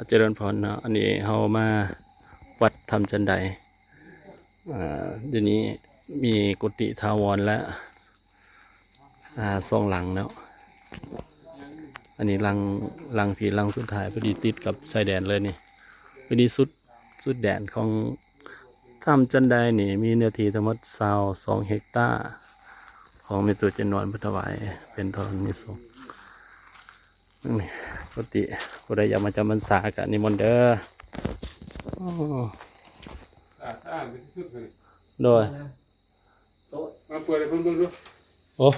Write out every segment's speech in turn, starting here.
ຈະເລີນພອນເນາະ, ອັນນີ້ເຮົາມາວັດຖ້ຳຈັນໄດ. ອາ ດຽວນີ້ມີກຸຕິຖາວອນແລະ ອາ ສອງຫຼັງເນາະ. ອັນນີ້ຫຼັງ ຫຼັງພີ້ ຫຼັງສຸດທ້າຍ ພໍດີຕິດກັບຊາຍແດນເລີຍນີ້. ຢູ່ນີ້ສຸດ ສຸດແດນຂອງຖ້ຳຈັນໄດນີ້ ມີເນື້ອທີ່ທັງໝົດຊາວສອງເຮັກຕາ ຂອງແມ່ຕູ້ຈັນນວນເພິ່ນຖວາຍເປັນທໍລະນີສົງ. ນີ້ ປົກກະຕິຜູ້ໃດຢາກມາຈຳພັນສາກະນິມົນເດີ. ໂອ້ ສະອາດ ສະອາດທີ່ສຸດເລີຍ. ໂດຍ ມາເປີດໃຫ້ເພິ່ນເບິ່ງດູ. ໂອ້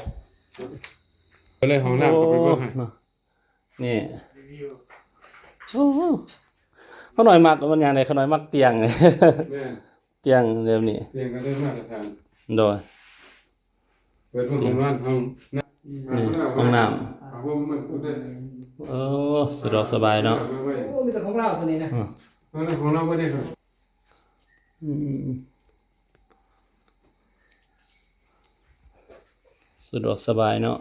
ເປີດເລີຍ ຫ້ອງນ້ຳກໍໄປເບິ່ງໃຫ້. ໂອ້ ນີ້ ໂອ້ ຂ້ານ້ອຍມັກ ມັນຫຍັງໃດ ຂ້ານ້ອຍມັກຕຽງ. ແມ່ນ ຕຽງແບບນີ້ ຕຽງກໍໄດ້ມາດຕະຖານ. ໂດຍ ເປີດເບິ່ງຫ້ອງນ້ຳ ຫ້ອງນ້ຳ ນີ້ຫ້ອງນ້ຳ. ໂອ້ ສະດວກສະບາຍເນາະ. ໂອ້ ມີແຕ່ຂອງລາວຕົວນີ້ນະ. ອືມ ຂອງລາວບໍ່ໄດ້. ອືມ ສະດວກສະບາຍເນາະ.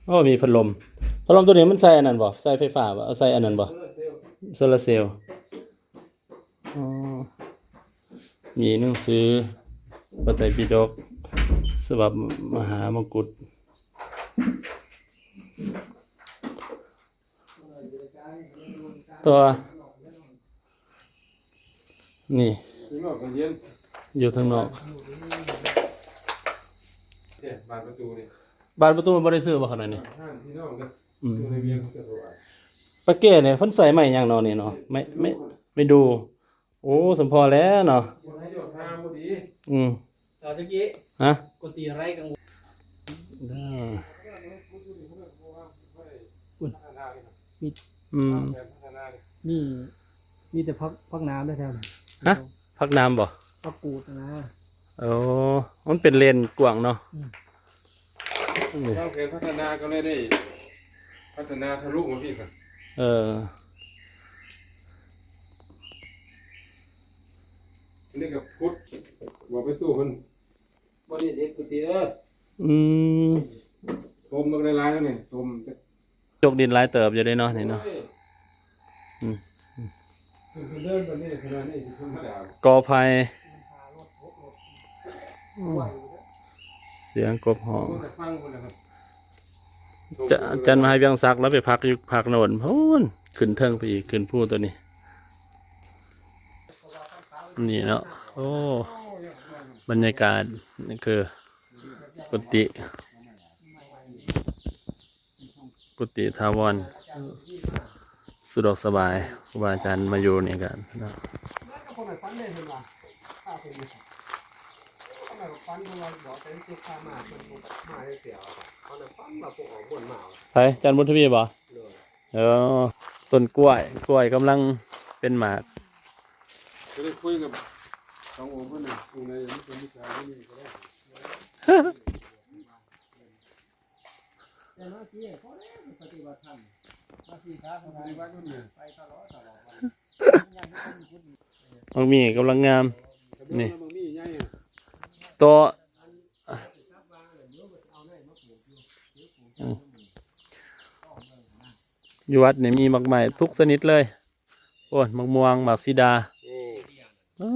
ໂອ້ ມີພັດລົມ. ພັດລົມຕົວນີ້ມັນໃສ່ອັນນັ້ນບໍ່? ໃສ່ໄຟຟ້າບໍ່? ເອົາໃສ່ອັນນັ້ນບໍ່? ໂຊລາເຊວ. ອໍ ມີໜັງສືພະໄຕປິດົກ ສະບັບມະຫາມົງກຸດ. ແຕ່ວ່າ ນີ້ ຂ້າງນອກກໍເຢັນ ຢູ່ທາງນອກ. ເດ້ ບານປະຕູນີ້ ບານປະຕູມັນບໍ່ໄດ້ຊື້ບໍ່ຂະນ້ອຍນີ້? ຮ້ານພີ່ນ້ອງເດີ. ອືມ ຢູ່ໃນວຽງເຂົາເຈົ້າຖວາຍ. ປະເກນີ້ເພິ່ນໃຊ້ໄມ້ຫຍັງເນາະນີ້ເນາະ? ໄມ້ ໄມ້ ໄມ້ດູ່. ໂອ້ ສົມພໍແລ້ວເນາະ. ບໍ່ໄດ້ຢອກທາງບໍ່ດີ. ອືມ ຕາຕະກີ້ ຮະ? ກົດຕີໄຣກັງວົນ. ເອີ ພຸ້ນ ມີ ອືມ ມີ ມີແຕ່ຜັກ ຜັກໜາມເດ້ແຖວນີ້. ຮະ? ຜັກໜາມບໍ່? ຜັກກູດນະ. ໂອ້ ມັນເປັນເລນກວ້າງເນາະ. ອືມ ນີ້ ວາງແຜນພັດທະນາກໍເລີຍໄດ້ພັດທະນາທະລຸມາພີ້. ເອີ ອັນນີ້ກໍຂຸດ ບອກໄປຕູ້ເພິ່ນ ບໍ່ໄດ້ເຮັດກຸຕິເດີ. ອືມ ຖົມບັກຫຼາຍໆ ນີ້ ຖົມ ຈົກດິນຫຼາຍເຕີບຢູ່ເດ້ເນາະ ນີ້ເນາະ. ໂອ້ຍ ອືມ ຂຶ້ນເດີນບັດນີ້ ຂະໜາດນີ້ຊິທຳມະດາ ກໍໄຜ່. ໂອ້ ສຽງກົບຮ້ອງ. ຈະ ຈັນມະຫາວຽງສັກ ລາວໄປພັກຢູ່ພາກໂນ້ນພຸ້ນ ຂຶ້ນເທິງໄປອີກ ຂຶ້ນພູຕົວນີ້. ນີ້ເນາະ ໂອ້ ບັນຍາກາດ ນີ້ຄືກຸຕິ ກຸຕິຖາວອນ ສະດວກສະບາຍ. ຄູບາອາຈານມາຢູ່ນີ້ກໍເນາະ. ໃຜ? ອາຈານບຸນທະວີບໍ? ເອີ ຕົ້ນກ້ວຍ ກ້ວຍກຳລັງເປັນໝາກ. ຈະໄດ້ຄຸຍກັບສອງອົງເພິ່ນນະ ອົງໃດມັນເປັນວິຊາຢູ່ນີ້ກໍໄດ້. ບັກໝີ່ກຳລັງງາມ ນີ້ ໂຕ ຢູ່ວັດນີ້ມີໝາກໄມ້ທຸກຊະນິດເລີຍ. ໂອ້ຍ ໝາກມ່ວງ ໝາກສີດາ. ໂອ້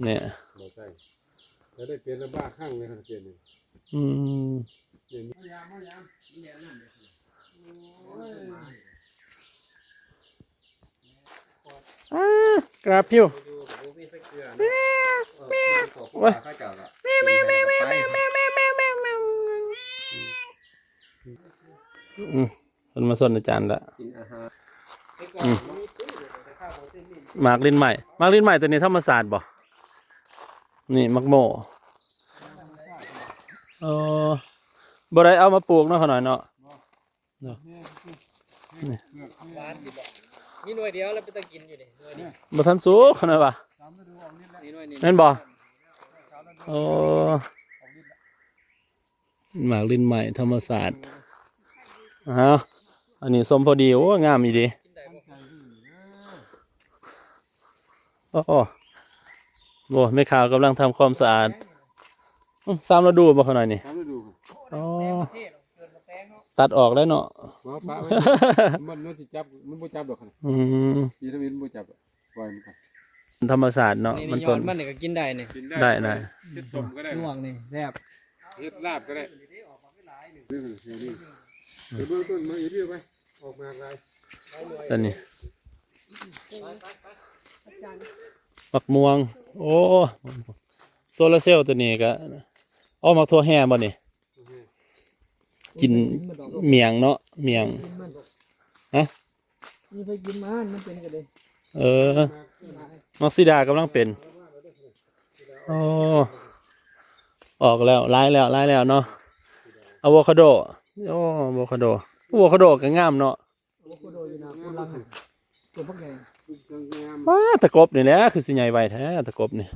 ນີ້ ບໍ່ໃຊ້ ຈະໄດ້ເປັນລະບ້າຄັ້ງເລີຍຄັນເປັນນີ້. ອືມ ອາ ກາບຜິວ ໂອ້ຍ. ອືມ ເພິ່ນມາຊົນອາຈານລະ. ອືມ ໝາກລິນໄມ້ ໝາກລິນໄມ້ຕົວນີ້ທຳມະຊາດບໍ່? ນີ້ໝາກໂມ. ເອີ ບໍ່ໄດ້ເອົາມາປູກເນາະ ຂະນ້ອຍເນາະ. ເນາະ ນີ້ ຫວານດີບໍ່? ມີໜ່ວຍດຽວແລ້ວເປັນຕາກິນຢູ່ນີ້ ໜ່ວຍນີ້ ບໍ່ທັນສຸກຂະໜາດວ່າ ມີໜ່ວຍນີ້ ແມ່ນບໍ່? ໂອ້ ໝາກລິນໄມ້ທຳມະຊາດ. ເອົາ ອັນນີ້ສົ້ມພໍດີ. ໂອ້ ງາມອີ່ຫຼີ. ໂອ້ ໂອ້ ແມ່ຄ້າກຳລັງທຳຄວາມສະອາດ. ອືມ ສາມລະດູບໍ່ຂະນ້ອຍນີ້? ສາມລະດູ. ອໍ ແຕ່ງປະເທດ ຕັດອອກໄດ້ເນາະ ບໍ່ປະໄວ້ ມັນ ມັນຊິຈັບ ມັນບໍ່ຈັບດອກ ອືມ ດີທຳອິດມັນບໍ່ຈັບ ປ່ອຍມັນໄປ ທຳມະຊາດເນາະ ນີ້ ມັນ ນີ້ ຢອດມັນນີ້ກໍກິນໄດ້ນີ້ ກິນໄດ້ ໄດ້ ໄດ້ ເຮັດສົ້ມກໍໄດ້ ລວກນີ້ແຊບ ເຮັດລາບກໍໄດ້ ເບິ່ງຕົ້ນມາອີກໄປ ອອກມາຫຼາຍ ອັນນີ້ ໝາກມ່ວງ ໂອ້ ໂຊລາເຊວຕົວນີ້ກໍ ເອົາໝາກຖົ່ວແຮ່ບໍ່ນີ້? ກິນໝ້ຽງເນາະ ໝ້ຽງ ຮະ ມີໃຜກິນມັນ ມັນເປັນກະເດ ເອີ ໝາກສີດາກຳລັງເປັນ ໂອ້ ອອກແລ້ວ ຫຼາຍແລ້ວ ຫຼາຍແລ້ວເນາະ ອາໂວຄາໂດ ໂອ້ ອາໂວຄາໂດ ອາໂວຄາໂດກໍງາມເນາະ ອາໂວຄາໂດຢູ່ໜ້າຄົນຫຼັງຫັ້ນ ຕົວບັກໃຫຍ່ ວ້າ ຕະກົບນີ້ແຫຼະ ຄືຊິໃຫຍ່ໄວແທ້ ຕະກົບນີ້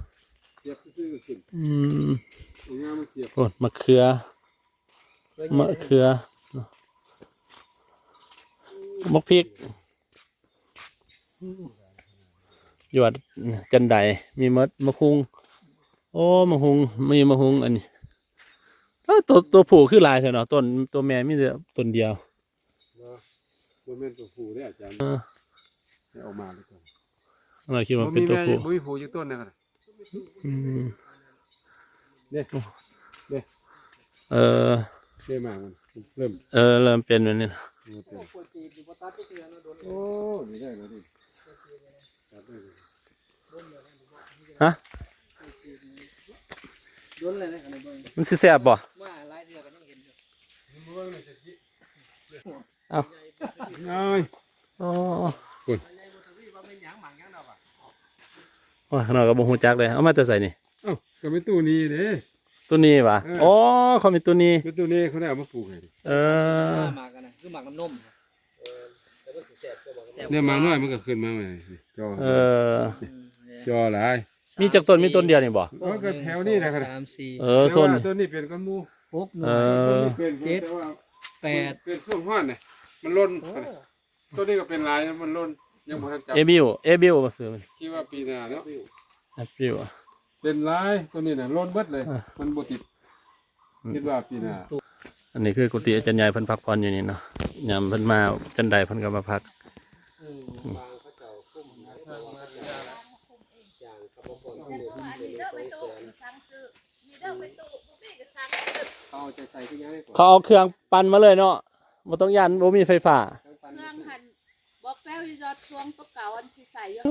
ສຽບຊື່ໆກໍຂຶ້ນ ອືມ ງາມມັນສຽບ ໂອ້ ມະເຂືອ ມະເຂືອ ໝາກພິກ ຍອດຈັນໄດ ມີໝົດ ໝາກຫຸ່ງ ໂອ້ ໝາກຫຸ່ງ ມີໝາກຫຸ່ງ ອັນນີ້ ເອີ ຕົວ ຕົວຜູ້ຄືຫຼາຍແທ້ເນາະ ຕົ້ນ ຕົວແມ່ມີແຕ່ຕົ້ນດຽວ ບໍ່ ບໍ່ແມ່ນຕົວຜູ້ເດ້ອາຈານ ເອີ ໃຫ້ອອກມາແລ້ວ ເອີ ຄິດວ່າເປັນຕົວຜູ້ ບໍ່ມີແມ່ ບໍ່ມີຜູ້ຈັກຕົ້ນນະ ອືມ ເດ້ ເດ້ ເອີ ເດ້ ໝາກມັນເລີ່ມ ເອີ ເລີ່ມເປັນແບບນີ້ ເລີ່ມເປັນ ໂອ້ ນີ້ໄດ້ແລ້ວນີ້ ຕັດໄດ້ ຮະ ມັນຊິແຊບບໍ່? ເອົາ ໂອ້ ໂອ້ຍ ຂ້ານ້ອຍກໍບໍ່ຮູ້ຈັກເດ້ ເອົາມາແຕ່ໃສນີ້? ເອົ້າ ກໍແມ່ນຕູ້ນີ້ເດ້ ຕູ້ນີ້ຫວາ? ເອີ ອໍ ເຂົາມີຕູ້ນີ້ ແມ່ນຕູ້ນີ້ ເຂົາໄດ້ເອົາມາປູກໃຫ້ ເອີ ໝາກອັນນັ້ນຄືໝາກນ້ຳນົມ ເອີ ແຕ່ມັນຊິແຊບກວ່າໝາກນ້ຳນົມ ນີ້ໝາກນ້ອຍມັນກໍຂຶ້ນມາໃໝ່ ຈໍ່ ເອີ ຈໍ່ຫຼາຍ ມີຈັກຕົ້ນ? ມີຕົ້ນດຽວນີ້ບໍ່? ເອີ ກໍແຖວນີ້ແຫຼະ ສອງ ສາມ ສີ່ ເອີ ແຕ່ວ່າຕົ້ນນີ້ເປັນກ່ອນໝູ່ ຫົກໜ່ວຍ ເອີ ຕົ້ນນີ້ເປັນ ເຈັດ ແຕ່ວ່າ ແປດ ເປັນຊ່ວງຮ້ອນນີ້ ມັນຫຼົ່ນ ໂອ້ ຕົ້ນນີ້ກໍເປັນຫຼາຍ ມັນຫຼົ່ນ ຍັງບໍ່ທັນຈັບ ເອບິວ ເອບິວ ບໍ່ຊື່ມັນ ຄິດວ່າປີໜ້າເນາະ ເອບິວ ເປັນຫຼາຍ ໂຕນີ້ນະຫຼົ່ນເບິດເລີຍ ເອີ ມັນບໍ່ຕິດ ອືມ ຄິດວ່າປີໜ້າ ອັນນີ້ຄືກຸຕິອາຈານໃຫຍ່ເພິ່ນພັກຜ່ອນຢູ່ນີ້ເນາະ ຍາມເພິ່ນມາຈັນໄດເພິ່ນກໍມາພັກ ເອີ ອືມ ເຂົາເອົາເຄື່ອງປັ່ນມາເລີຍເນາະ ບໍ່ຕ້ອງຢ້ານບໍ່ມີໄຟຟ້າ ເຄື່ອງຫັ້ນ ບອກແປວຢູ່ຍອດຊ່ວງຕົວເກົ່າອັນທີ່ໃສ່ຢູ່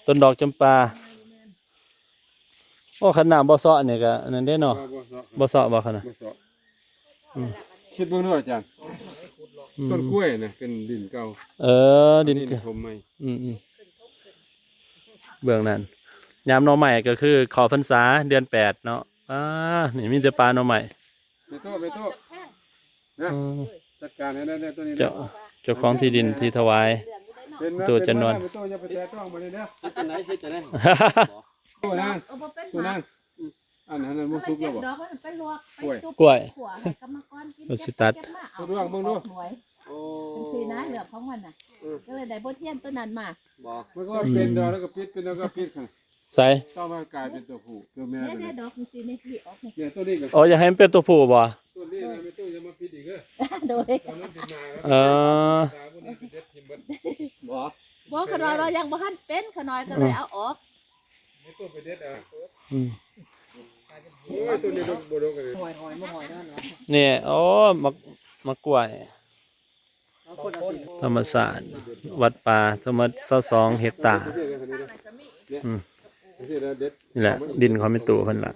ຕົ້ນດອກຈຳປາ ໂອ້ ຄັນນ້ຳບໍ່ເຊາະນີ້ກໍອັນນັ້ນເດ້ເນາະ ບໍ່ ບໍ່ເຊາະ ບໍ່ເຊາະບໍ່ຄັນນະ ບໍ່ເຊາະ ອືມ ຄິດເບິ່ງເດີອາຈານ ອືມ ຕົ້ນກ້ວຍນະ ເປັນດິນເກົ່າ ເອີ ດິນ ດິນຖົມໃໝ່ ອືມໆ ເບື້ອງນັ້ນ ຍາມໜໍ່ໄມ້ກໍຄືເຂົ້າພັນສາເດືອນແປດເນາະ ອາ ນີ້ມີແຕ່ປ່າໜໍ່ໄມ້ ແມ່ຕູ້ ແມ່ຕູ້ ນະ ເອີ ຈັດການໃຫ້ແດ່ ແດ່ ຕົວນີ້ ເຈົ້າ ເຈົ້າຂອງທີ່ດິນທີ່ຖວາຍ ເປັນ ຕູ້ຈຳນວນ ເປັນ ແມ່ຕູ້ ຢ່າໄປແຕະຕ້ອງມັນເດີ ເຮັດຈັ່ງໃດ ເຮັດຈັ່ງໃດ ຕູ້ນາງ ເອີ ບໍ່ເປັນ ຕູ້ນາງ ອັນນັ້ນມັນສຸກແລ້ວບໍ່? ດອກມັນໄປລວກ ໄປ ກ້ວຍ ຊຸບ ຂົ້ວໃຫ້ກຳມະກອນກິນ ເອີ ເກັບ ຊິຕັດ ເກັບມາ ເອົາ ລອງເບິ່ງດູ ໂອ້ ຈັ່ງຊີ້ນະ ເລື່ອງຂອງມັນນະ ເອີ ກໍເລີຍໄດ້ບົດຮຽນຕົວນັ້ນມາ ບໍ່ ມັນກໍວ່າເປັນດອກແລ້ວກໍປິດ ເປັນດອກກໍປິດ ໃສ ຕ້ອງມາກາຍເປັນຕົວຜູ້ຕົວແມ່ ເດ ເດ ດອກຈັ່ງຊີ້ນີ້ ນີ້ອອກນີ້ ນີ້ຕົວນີ້ກໍ ອໍ ຢາກໃຫ້ມັນເປັນຕົວຜູ້ບໍ່? ຕົວນີ້ນະ ແມ່ຕູ້ຢ່າມາປິດອີກເດີ ໂດຍ ຕອນນັ້ນຊິມາແລ້ວ ເອີ ຕາພວກນີ້ຊິເດັດຖິ້ມເບິດ ບໍ່ ບໍ່ ຂະນ້ອຍວ່າຍັງບໍ່ທັນເປັນ ຂະນ້ອຍກໍເລີຍເອົາອອກ ແມ່ຕູ້ໄປເດັດເອົາ ອືມ ໂອ້ຍ ຕົວນີ້ດອກບໍ່ດອກເລີຍ ຫອຍໆ ບໍ່ຫອຍເນາະ ນີ້ ໂອ້ ໝາກ ໝາກກ້ວຍ ທຳມະຊາດ ວັດປ່າທັງໝົດຊາວສອງເຮັກຕາ ອືມ ນີ້ແຫຼະ ດິນຂອງແມ່ຕູ້ເພິ່ນລະ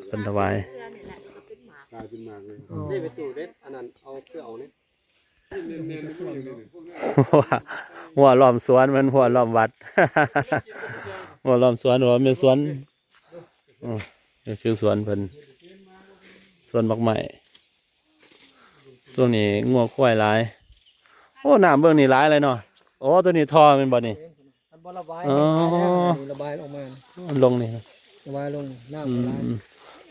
ເພິ່ນຖວາຍ ນີ້ແມ່ຕູ້ເດັດ ອັນນັ້ນເອົາ ຄືເອົານີ້ ຮົ້ວ ຮົ້ວລ້ອມສວນ ແມ່ນຮົ້ວລ້ອມວັດ ຮົ້ວລ້ອມສວນ ຮົ້ວແມ່ນສວນ ອືມ ນີ້ຄືສວນເພິ່ນ ສວນໝາກໄມ້ ຊ່ວງນີ້ງົວຄວາຍຫຼາຍ ໂອ້ ນ້ຳເບື້ອງນີ້ຫຼາຍເລີຍເນາະ ໂອ້ ຕົວນີ້ທໍ່ແມ່ນບໍ່ນີ້? ມັນບໍ່ລະບາຍ ອໍ ນີ້ລະບາຍອອກມາ ມັນລົງນີ້ ລະບາຍລົງ ນ້ຳ ອືມ ຫຼາຍ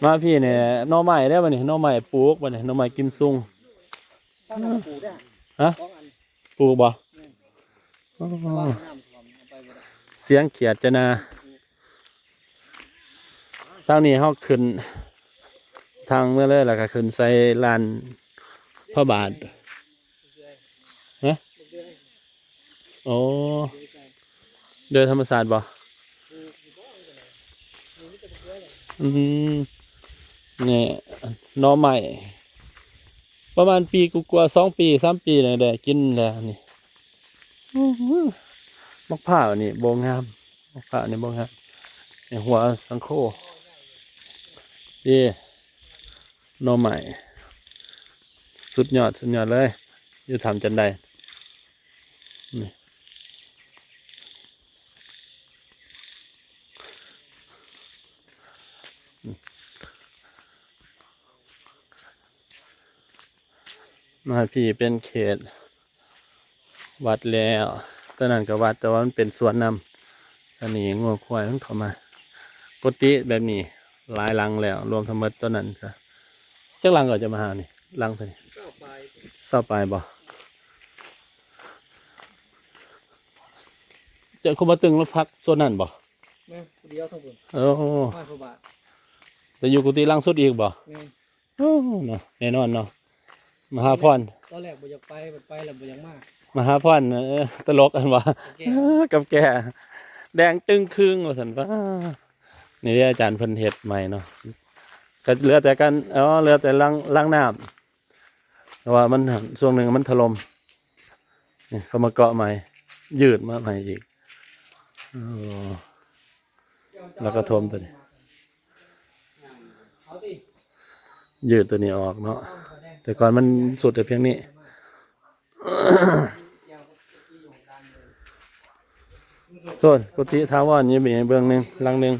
ມາພີ້ນີ້ ໜໍ່ໄມ້ເດ້ບັດນີ້ ໜໍ່ໄມ້ປູກບັດນີ້ ໜໍ່ໄມ້ກິມຊຸງ ປລູກເດ້ ຮະ ສອງອັນ ປູກບໍ່? ແມ່ນ ອໍ ແຕ່ວ່ານ້ຳຖ້ວມ ເອົາໄປບໍ່ໄດ້ ສຽງຂຽດຈະນາ ທາງນີ້ເຮົາຂຶ້ນ ທາງເມືອເລີຍ ແລ້ວກໍຂຶ້ນໃສ່ລານພະບາດ. ຮະ? ໂອ້ ໂດຍທຳມະຊາດບໍ່? ອືມ ນີ້ ໜໍ່ໄມ້ ປະມານປີກວ່າໆ ສອງປີ ສາມປີນີ້ໄດ້ກິນແລ້ວນີ້. ໝາກພ້າວນີ້ບໍ່ງາມ ໝາກພ້າວນີ້ບໍ່ງາມ ໃນຫົວສັງໂຄ ເອີ ໜໍ່ໄມ້ ສຸດຍອດ ສຸດຍອດເລີຍ ຢູ່ຖ້ຳຈັນໄດ. ນີ້ ມາພີ້ເປັນເຂດ ວັດແລ້ວ ຕອນນັ້ນກໍວັດ ແຕ່ວ່າມັນເປັນສວນນຳ. ຕອນນີ້ງົວຄວາຍມັນເຂົ້າມາ ກຸຕິແບບນີ້ຫຼາຍຫຼັງແລ້ວ ລວມທັງໝົດຕອນນັ້ນກໍ ຈັກຫຼັງກໍຈະມາຫານີ້ ຫຼັງເທົ່ານີ້ ຊາວປາຍ ຊາວປາຍບໍ່? ເຈົ້າຄືມາຕຶງມາພັກໂຊນນັ້ນບໍ່? ແມ່ນ ຜູ້ດຽວທັງພຸ້ນ. ໂອ້ ຮ້ອຍກວ່າບາດ. ໄດ້ຢູ່ກຸຕິຫຼັງສຸດອີກບໍ່? ແມ່ນ. ໂອ້ ເນາະ ແນ່ນອນເນາະ ມະຫາພອນ. ຕອນແລກບໍ່ຢາກໄປ ບັດໄປແລ້ວບໍ່ຢາກມາ. ມະຫາພອນ ເອີ ຕະຫຼົກອັນວ່າ ກັບແກ່ ກັບແກ່ ແດງຈຶ່ງຄຶ່ງວ່າຊັ້ນ. ປາ ນີ້ເດ້ ອາຈານເພິ່ນເຮັດໃໝ່ເນາະ ກໍເຫຼືອແຕ່ກັນ ອໍ ເຫຼືອແຕ່ລາງ ລາງນ້ຳ ເພາະວ່າມັນ ຊ່ວງໜຶ່ງມັນຖະຫຼົ່ມ. ນີ້ເຂົາມາເກາະໃໝ່ ຍືດມາໃໝ່ອີກ. ໂອ້ ແລ້ວກໍຖົມຕົວນີ້ ຍືດຕົວນີ້ອອກເນາະ ແຕ່ກ່ອນມັນສຸດແຕ່ພຽງນີ້. ໂທດ ກຸຕິຖາວອນຢູ່ນີ້ເບື້ອງໜຶ່ງ ຫຼັງໜຶ່ງ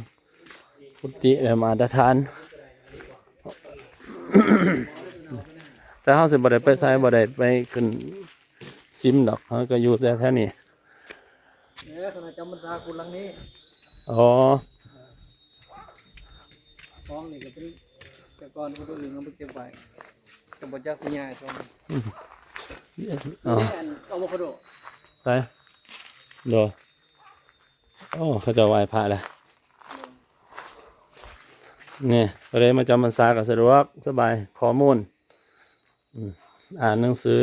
ກຸຕິແບບມາດຕະຖານ ແຕ່ເຮົາຊິບໍ່ໄດ້ໄປໃສ ບໍ່ໄດ້ໄປຂຶ້ນຊິມດອກ ເຮົາກໍຢູ່ແຕ່ແຖວນີ້. ເອີ ຄະນະຈຳພັນສາກຸນຫຼັງນີ້. ອໍ ສອງນີ້ກໍເປັນ ແຕ່ກ່ອນຄົນອື່ນເອົາໄປເກັບໄວ້ ກໍບໍ່ຈັກຊິຍ້າຍຊ່ວງນີ້. ອໍ ນີ້ອັນອາໂວຄາໂດ ໃສ ໂດ ໂອ້ ເຂົາເຈົ້າໄຫວ້ພະແລ້ວ. ນີ້ ຜູ້ໃດມາຈຳພັນສາກໍສະດວກສະບາຍ ຂໍ້ມູນ ອືມ ອ່ານໜັງສື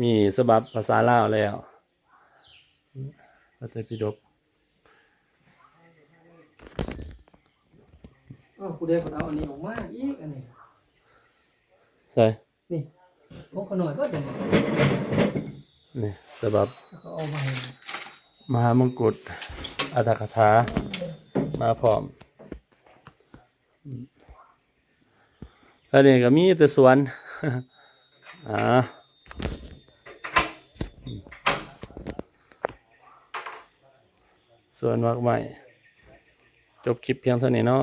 ມີສະບັບພາສາລາວແລ້ວ ພະໄຕປິດົກ. ອ້າວ ຜູ້ໃດເພິ່ນເອົາອັນນີ້ອອກມາອີກ ອັນນີ້ ໃສ ນີ້ ພວກຂະນ້ອຍເບິດ ນີ້ສະບັບ ເຂົາເອົາມາໃຫ້ ມະຫາມົງກຸດອັດຖະກະຖາມາພ້ອມ. ແຖວນີ້ກໍມີແຕ່ສວນ ອ່າ ສວນໝາກໄມ້. ຈົບຄລິບພຽງເທົ່ານີ້ເນາະ.